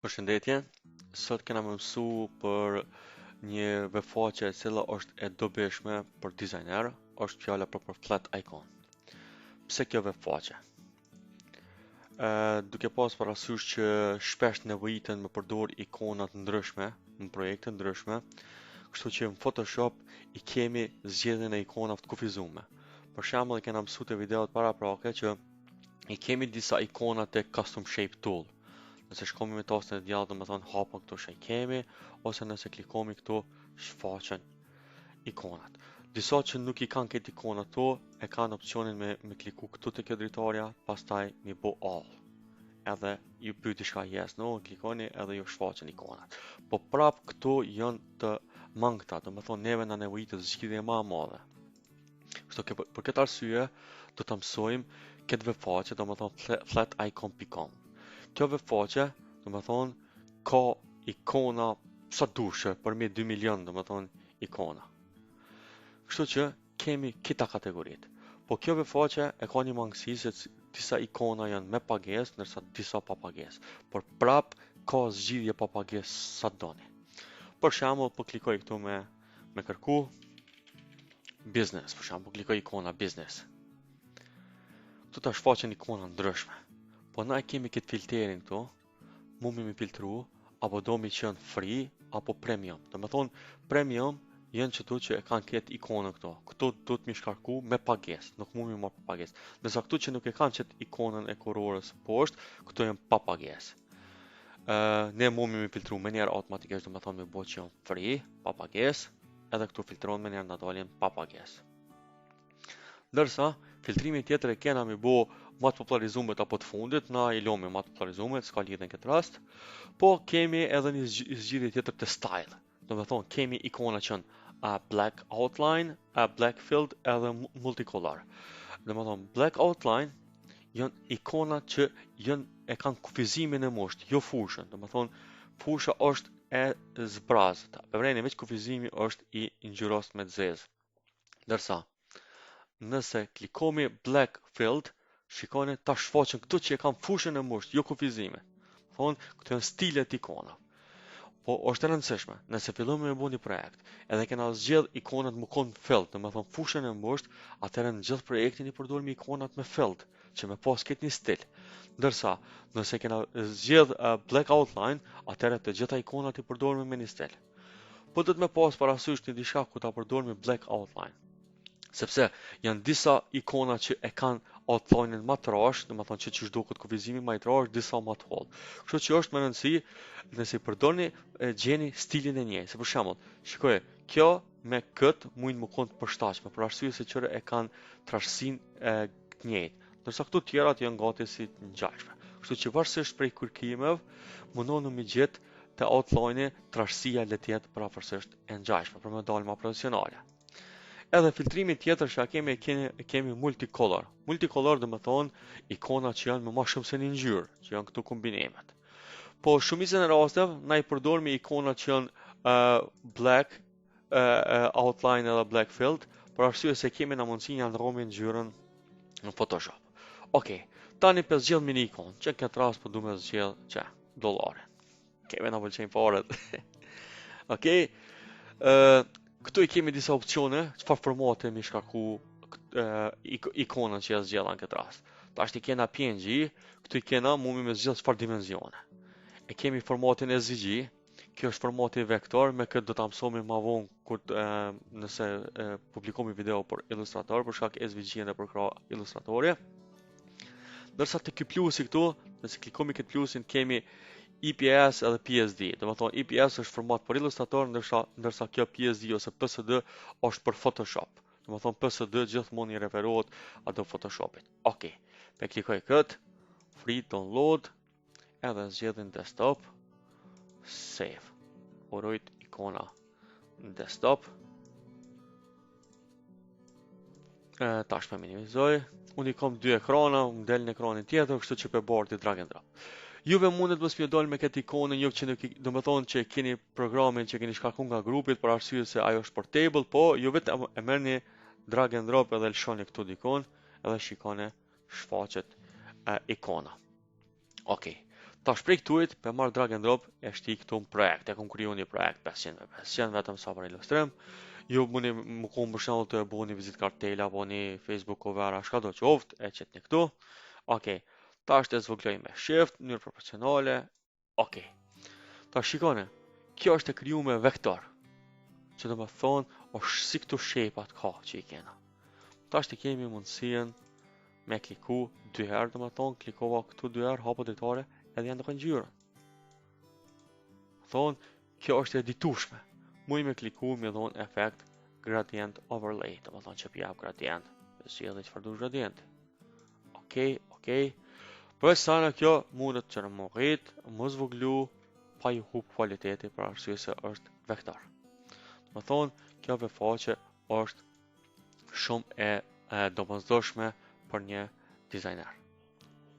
Përshëndetje, sot kena me mësu për një webfaqe e cila është e dobishme për dizajner, është fjala për për flat icon. Pse kjo webfaqe? Ë, duke pas parasysh që shpesh nevojiten me përdor ikona të ndryshme në projekte të ndryshme, kështu që në Photoshop i kemi zgjedhjen e ikonave të kufizume. Për shembull, e kena mësu te videot paraprake që i kemi disa ikona te Custom Shape Tool. Nëse shkomi me tastën e djathtë, do të thonë hapën këto që i kemi, ose nëse klikomi këtu shfaqen ikonat. Disa që nuk i kanë këtë ikona këtu, e kanë opcionin me, me kliku këtu te kjo dritarja, pastaj mi bo all. Edhe ju pyet diçka yes, no, klikoni edhe ju shfaqen ikonat. Po prap këtu janë të mangëta, do të thonë neve na nevojitet zgjidhje më e madhe. Kështu që për këtë arsye do të mësojmë këtë webfaqe, do më thonë flaticon.com. Kjo webfaqe, do më thonë, ka ikona sa dushe, përmi 2 milion, do më thonë, ikona. Kështu që kemi këta kategoritë. Po kjo webfaqe e ka një mangësi se disa ikona janë me pagesë, ndërsa disa pa pagesë. Por prap ka zgjidhje pa pagesë sa doni. Për shembull, po klikoj këtu me me kërku business, për shembull, klikoj ikona business. Këtu ta shfaqen ikona ndryshme. Po na e kemi këtë filterin këtu, mumi mi filtru, apo do mi qenë free, apo premium. Do me thonë, premium janë qëtu që e kanë këtë ikonën këtu. Këtu do të mi shkarku me pagesë, nuk mumi marrë pa pagesë. Ndërsa këtu që nuk e kanë qëtë ikonën e kurorës poshtë, këtu janë pa pagesë. Uh, ne mumi mi filtru me njerë automatikisht, do me thonë mi bo që janë free, pa pagesë, edhe këtu filtron me njerë na dalin pa pagesë. Ndërsa, filtrimi tjetër e kena mi bo ma të popularizumet apo të fundit, na i lomi ma të popularizumet, s'ka lidhje në këtë rast, po kemi edhe një zgjidhje tjetër të style. Do me thonë, kemi ikona që janë uh, black outline, uh, black filled edhe multicolor. Do me thonë, black outline janë ikona që janë e kanë kufizimin e musht, jo fushën. Do me thonë, fusha është e zbrazët. Pe vreni, veç kufizimi është i ngjyros me të zezë. Ndërsa, nëse klikomi black filled, shikoni ta shfaqen këtu që e kanë fushën e musht, jo kufizime. Thonë, këto janë stilet ikona. Po është e rëndësishme, nëse fillojmë me bo një projekt, edhe kena zgjedh ikonat me kon filled, do të thonë fushën e musht, atëherë në gjithë projektin i përdorim ikonat me filled, që me pas këtë një stil. Ndërsa, nëse kena zgjedh uh, black outline, atëherë të gjitha ikonat i përdorim me një stil. Po do të me pas parasysh një diçka ku ta përdorim black outline. Sepse janë disa ikona që e kanë outline-in më të trash, do të thonë që qysh duket kufizimi më i trash, disa më të hollë. Kështu që është me rëndësi nëse i përdorni e gjeni stilin e njëjtë. Se për shembull, shikoje, kjo me kët mujnë më konë të përshtatshme, për arsye se qyre e kanë trashësinë e të njëjtë. Ndërsa këtu tjerat janë gati si të ngjashme. Kështu që varësisht prej kërkimeve, mundoni me gjetë te outline-i trashësia le të jetë përafërsisht e ngjashme për me dalë më profesionale. Edhe filtrimi tjetër që kemi kemi, kemi multicolor. Multicolor do të thonë ikona që janë me më shumë se një ngjyrë, që janë këtu kombinimet. Po shumicën e rasteve na i përdorim ikona që janë uh, black uh, outline edhe black filled, për arsye se kemi në mundësi ja ndrromi ngjyrën në Photoshop. Okej, tani pe zgjedh një ikonë, që në këtë rast po du me zgjedh që dollare. Kemi na pëlqejnë paret. Okej. Ë, këtu i kemi disa opsione, çfarë formate mi shkarku ikonën që ja zgjedha në këtë rast. Tash i kena PNG, këtu i kena mumi me zgjedh çfarë dimensione. E kemi formatin SVG, kjo është formati vektor, me këtë do ta mësohemi më vonë kur e, nëse e, publikomi video për Illustrator, për shkak SVG-n e përkrah Illustratori. Ndërsa te ky plusi këtu, nëse klikomi këtë plusin kemi EPS edhe PSD. Do të thonë EPS është format për Illustrator, ndërsa ndërsa kjo PSD ose PSD është për Photoshop. Do të thonë PSD gjithmonë i referohet Adobe Photoshopit. Okej. Pe klikoj këtë, free download, edhe zgjedhin desktop, save. Urojt ikona në desktop. E, tash pe minimizoj. Unë i kam dy ekrana, më del në ekranin tjetër, kështu që pe barti drag and drop. Juve mundet mos m'ju dal me këtë ikonën, jo që nuk i, do të thonë që keni programin që keni shkarkuar nga grupit për arsye se ajo është portable, po ju vetëm e merrni drag and drop edhe lëshoni këtu dikon, edhe shikoni shfaqet e, ikona. Okej. Tash prej këtuit, pe marr drag and drop e shti këtu në projekt. E kom kriju një projekt 500 me 500 vetëm sa për ilustrim. Ju mundi më kom për shembull të bëni një vizitë kartela apo një Facebook cover, a çka do qoftë, e qetni këtu. Okej. Tash e zvogloj me shift në mënyrë proporcionale. Okej. Tash shikoni, kjo është e kriju me vektor. Që do me thonë, është si këtu shape-at ka që i kena. Tash të kemi mundësien me kliku dy herë, do me thonë, klikova këtu dy herë, hapo dritare, edhe janë të ngjyrën. Thonë, kjo është e editushme. Muj me kliku, me dhonë efekt gradient overlay, do me thonë që pjap gradient, dhe si edhe çfarë dush gradient. Okej, okej. Përveç sana kjo mundet që në më rrit, më zvoglu, pa ju hup kualiteti për arsye se është vektor. Do me thonë, kjo webfaqe është shumë e, e domosdoshme për një dizajner.